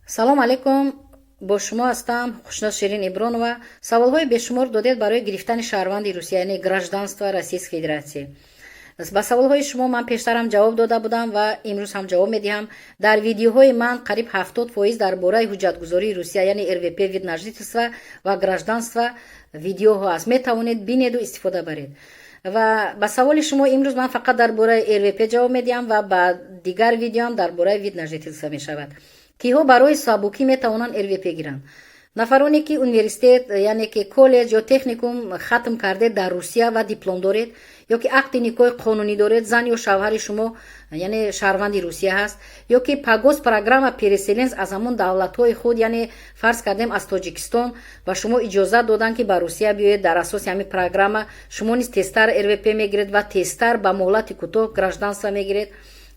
Салом алейкум, бо шумо ҳастам Хушнос Ширин Ибронова. Саволҳои бешумор додед барои гирифтани шаҳрванди Русия, яъне гражданство Российской Федерации. Ба саволҳои шумо ман пештарам ҷавоб дода будам ва имрӯз ҳам ҷавоб медиҳам. Дар видеоҳои ман қариб 70% дар бораи ҳуҷҷатгузории Русия, яъне РВП, вид на жительство ва гражданство видеоҳо аст. Метавонед бинеду истифода баред. Ва ба саволи шумо имрӯз ман фақат дар бораи РВП ҷавоб медиҳам ва ба дигар видеоам дар бораи вид на жительство мешавад. Киҳо барои сабукӣ метавонанд РВП гиранд? Нафароне, ки университет, яъне ки коллеҷ ё техникум хатм кардед дар Русия ва диплом доред, ё ки акди никоҳи қонунӣ доред, зан ё шавҳари шумо, яъне шаҳрванди Русия ҳаст, ё ки по госпрограмма переселенец аз ҳамон давлатҳои худ, яъне фарз кардем, аз Тоҷикистон ба шумо иҷозат доданд, ки ба Русия биёед. Дар асоси ҳамин программа шумо низ тезтар РВП мегиред ва тезтар ба муҳлати кӯтоҳ гражданство мегиред.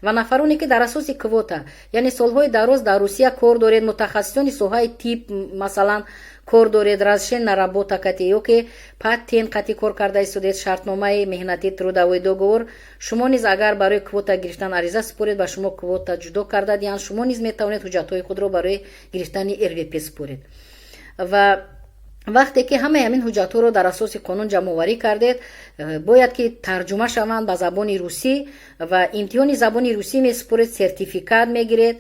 Ва нафароне, ки дар асоси квота, яъне солҳои дароз дар Русия кор доред, мутахассисони соҳаи тиб, масалан, кор доред, разрешение на работа кати ё ки патент қати кор карда истодед, шартномаи меҳнатӣ, трудовой договор, шумо низ агар барои квота гирифтан ариза супоред, ба шумо квота ҷудо карда диҳанд, шумо низ метавонед ҳуҷҷатҳои худро барои гирифтани РВП супоред. Ва вақте ки ҳамаи ҳамин ҳуҷҷатҳоро дар асоси қонун ҷамъоварӣ кардед, бояд ки тарҷума шаванд ба забони русӣ ва имтиҳони забони русӣ месупоред, сертификат мегиред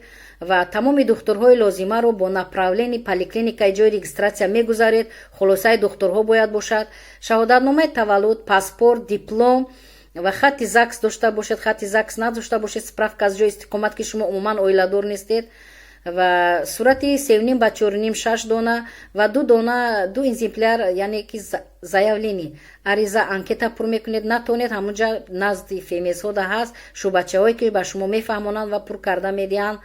ва тамоми духтурҳои лозимаро бо направление поликлиникаи ҷои регистрация мегузаред. Хулосаи духтурҳо бояд бошад, шаҳодатномаи таваллуд, паспорт, диплом ва хати ЗАГС дошта бошед. Хати ЗАГС надошта бошед, справка аз ҷои истиқомат, ки шумо умуман оиладор нестед, ва сурати 3,5 ба 4,5, шаш дона ва ду дона, ду экземпляр, яъне ки заявление, ариза, анкета пур мекунед. Натонед, ҳамунҷа назди ФМСҳо да ҳаст шӯъбачаҳое, ки ба шумо мефаҳмонанд ва пур карда медиҳанд.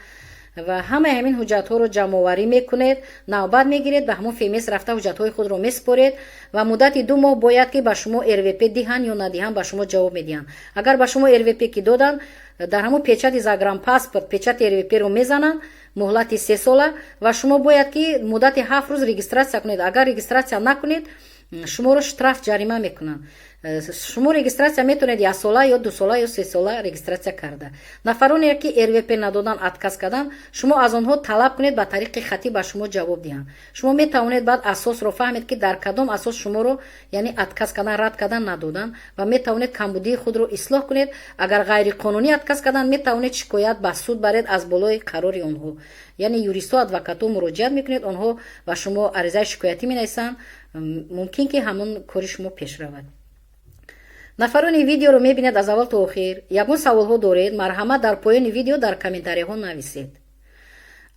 Ва ҳамаи ҳамин ҳуҷҷатҳоро ҷамъоварӣ мекунед, навбат мегиред, ба ҳамон ФМС рафта ҳуҷҷатҳои худро месупоред ва муддати 2 моҳ бояд ки ба шумо РВП диҳанд ё надиҳанд, ба шумо ҷавоб медиҳанд. Агар ба шумо РВП ки доданд, дар ҳамон печати загранпаспорт печати РВПро мезананд, муҳлати 3 сола, ва шумо бояд ки муддати 7 рӯз регистрация кунед. Агар регистрация накунед, шуморо штраф, ҷарима мекунанд. Шумо регистрация метавонед яксола ё 2 сола ё 3 сола регистрация карда. Нафароне, ки РВП надодан, отказ кардан, шумо аз онҳо талаб кунед, ба тариқи хатӣ ба шумо ҷавоб диҳанд. Шумо метавонед баъд асосро фаҳмед, ки дар кадом асос шуморо, яъне отказ кардан, рад кардан, надодан, ва метавонед камбудии худро ислоҳ кунед. Агар ғайриқонунӣ отказ кардан, метавонед шикоят ба суд баред аз болои қарори онҳо, яъне юристҳо, адвокатҳо муроҷиат мекунед, онҳо ба шумо аризаи шикоятӣ менависанд, мумкин ки ҳамон кори шумо пеш равад. Нафарони видеоро мебинед аз аввал то охир, ягон саволҳо доред, марҳамат, дар поёни видео дар комментарияҳо нависед.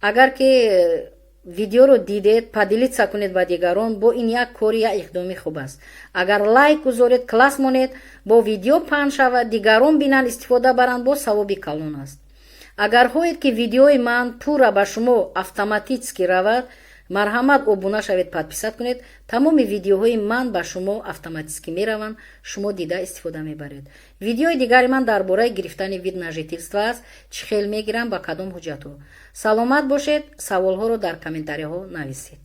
Агар ки видеоро дидед, поделиться кунед ба дигарон, бо ин як кори, як иқдоми хуб аст. Агар лайк гузоред, класс монед, бо видео паҳн шавад, дигарон бинанд, истифода баранд, бо савоби калон аст. Агар хоҳед, ки видеои ман пурра ба шумо автоматически равад, марҳамат, обуна шавед, подписать кунед. Тамоми видеоҳои ман ба шумо автоматически мераванд, шумо дида истифода мебаред. Видеои дигари ман дар бораи гирифтани вид на жительство аст, чӣ хел мегирам, ба кадом ҳуҷҷатҳо. Саломат бошед, саволҳоро дар комментарияҳо нависед.